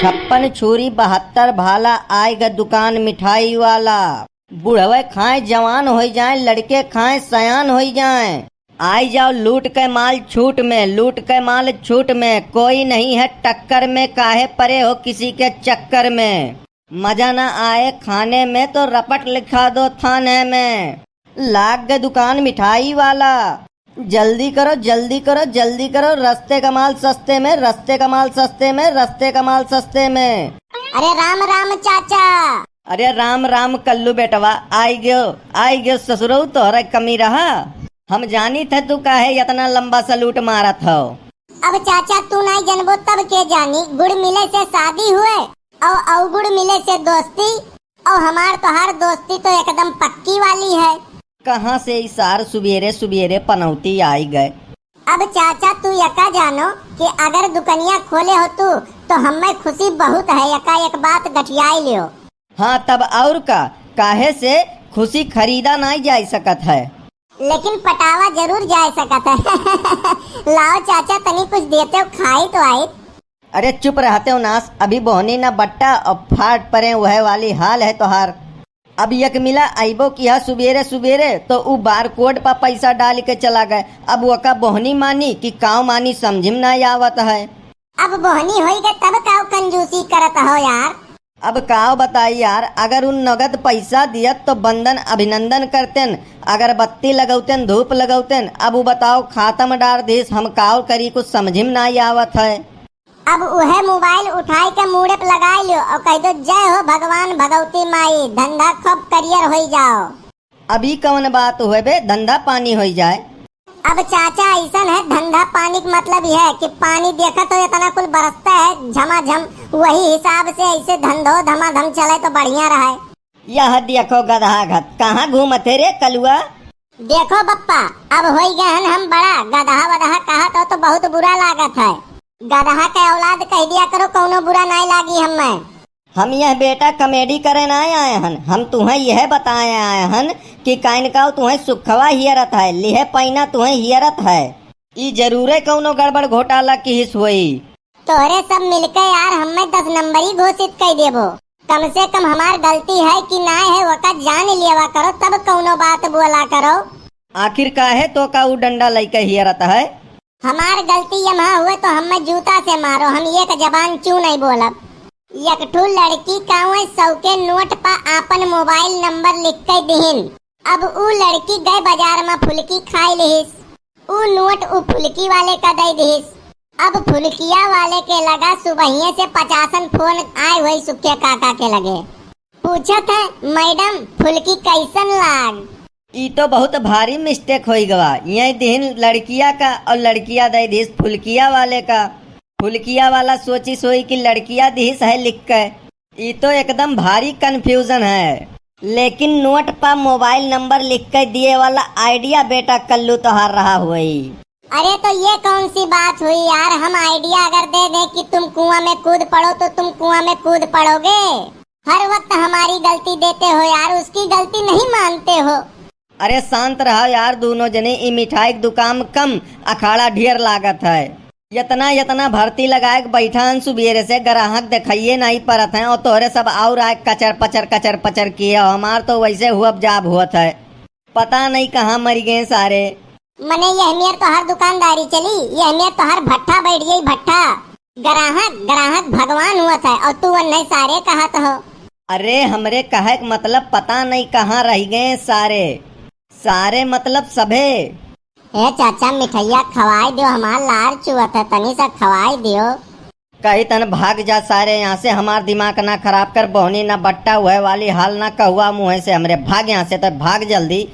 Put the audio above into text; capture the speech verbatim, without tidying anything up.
छप्पन छुरी बहत्तर भाला, आइ ग दुकान मिठाई वाला। बुढ़वे खाएँ जवान होइ जाएँ, लड़के खाएँ सयान होइ जाएँ। आइ जाओ लूट के माल छूट में, लूट के माल छूट में, कोई नहीं है टक्कर में, काहे परे हो किसी के चक्कर में। मजा ना आए खाने में तो रपट लिखा दो थाने में। लाग ग दुकान मिठाई वाला। जल्दी करो, जल्दी करो, जल्दी करो, रस्ते का माल सस्ते में, रस्ते का माल सस्ते में, रस्ते का माल सस्ते में। अरे राम राम चाचा। अरे राम राम कल्लू बेटवा, आइ गयो, आइ गयो ससुरऊ, तोहरा कमी रहा। हम जानी थे तू काहे इतना लंबा सलूट मारत हो। अब चाचा तू नाई जनबो तब के जानी, गुड़ मिले से शादी हुए और अवगुड़ मिले से दोस्ती, और हमार तोहार दोस्ती तो एकदम पक्की वाली है। कहाँ से ई सार सुबेरे सुबेरे पनौती आइ गए। अब चाचा तू यका जानो कि अगर दुकनिया खोले हो तू तो हमें खुशी बहुत है, यका एक बात गठियाई लियो। हाँ तब और का, काहे से खुशी खरीदा नाई जाई सकत है। लेकिन पटावा जरूर जाए सकत है। लाओ चाचा तनी कुछ देते हो खाई तो आई। अरे चुप रहते हो नास, अभी बोहनी ना बट्टा और फाट परे वह वाली हाल है तोहार। अब यक मिला अइबो किहा सुबेरे सुबेरे तो उ बारकोड पर पैसा डाल के चला गए। अब वका बोहनी मानी कि काव मानी समझिम ना आवत है। अब बोहनी होई गए तब काव कंजूसी करत हो यार। अब काव बताई यार, अगर उन नगद पैसा दियत तो बंदन अभिनंदन करतेन, अगरबत्ती लगौतेन, धूप लगौतेन। अब उ बताओ खाता में डार दीस, हम काव करी कुछ समझिम ना आवत है। अब उहे मोबाइल उठाई के मूड़े पे लगाई लियो और कह दो, "जय हो भगवान भगवती माई, धंधा खूब करियर होई जाओ।" अब ई कवन बात हुए बे, धंधा पानी होई जाए। अब चाचा ऐसन है, धंधा पानी के मतलब यह है कि पानी देखत हो इतना कुल बरसता है झमाझम, वही हिसाब से ऐसे धंधो धमाधम चले तो बढ़िया रहे। यह देखो गदहा घत, कहाँ घूमत है रे कलुआ? देखो बप्पा, अब होई गए हन हम बड़ा, गदहा वदहा कहत हो तो बहुत बुरा लागत है। गदहा के औलाद कह दिया करो, कौनो बुरा नाई लागी हमें। हम यह बेटा कॉमेडी करे ना आए हन, हम तुम्हें यह बताए आए हन कि काइन काव तुम्हें सुखवा हियरत है, लिहे पैना तुम्हें हियरत है। ई जरूरे कौनो गड़बड़ घोटाला की हिस होई। तोहरे सब मिलके यार हमें दस नंबरी घोषित कर देबो। कम से कम हमार गलती है कि ना है, वका जान लेवा करो, तब कौनो बात बोला करो। आखिर काहे तो का उ डंडा लइके हियरत है? हमार गलती यमहा हुए तो हमें जूता से मारो, हम एक जबान चू नहीं बोलब। एक ठो लड़की कावे सौ के नोट पा आपन मोबाइल नंबर लिख के दिहिन। अब उ लड़की गए बाजार में फुलकी खाई लिहिस। उ नोट उ फुलकी वाले का दे दिहिस। अब फुलकिया वाले के लगा सुबहिये से पचासन फोन आए हुए सुखे काका के लगे। पूछत है, "मैडम, फुलकी कैसन लाग?" ई तो बहुत भारी मिस्टेक होई गवा। ये दिहिन लड़किया का और लड़किया दे दिहिस फुलकिया वाले का। फुलकिया वाला सोचिस होई कि लड़किया दिहिस है लिख के। ई तो एकदम भारी कन्फ्यूजन है। लेकिन नोट पर मोबाइल नंबर लिख के दिए वाला आइडिया बेटा कल्लू तोहार रहा होई। अरे तो ये कौन सी बात हुई यार, हम आइडिया अगर दे दें कि तुम कुआं में कूद पड़ो तो तुम कुआं में कूद पड़ोगे? हर वक्त हमारी गलती देते हो यार, उसकी गलती नहीं मानते हो। अरे शांत रहा यार दोनों जने, ई मिठाई के दुकान कम अखाड़ा ढेर लागत है। यतना यतना भर्ती लगाए के बैठा हन सुबेरे से, ग्राहक देखाइए नहीं परत हैं और तोहरे सब और आए कचर पचर कचर पचर किए हो। हमार तो वैसे हुअब जाब हुअत है, पता नहीं कहाँ मर गए सारे। मने यह मेर तोहर दुकानदारी चली, यह मेर तोहर भट्ठा बैठ गई भट्ठा। ग्राहक, ग्राहक भगवान हुअत है और तू अन्ने सारे कहत हो। अरे हमरे कहे के मतलब पता नहीं कहाँ रह गए सारे। सारे मतलब सभे। ए चाचा मिठैया खवाई दियो, हमार लार चुअत है, तनी सा खवाई दियो। कही तन भाग जा सारे यहाँ से, हमार दिमाग ना खराब कर, बोहनी ना बट्टा हुए वाली हाल ना कहुआ मुँह से हमरे, भाग यहाँ से तो भाग जल्दी।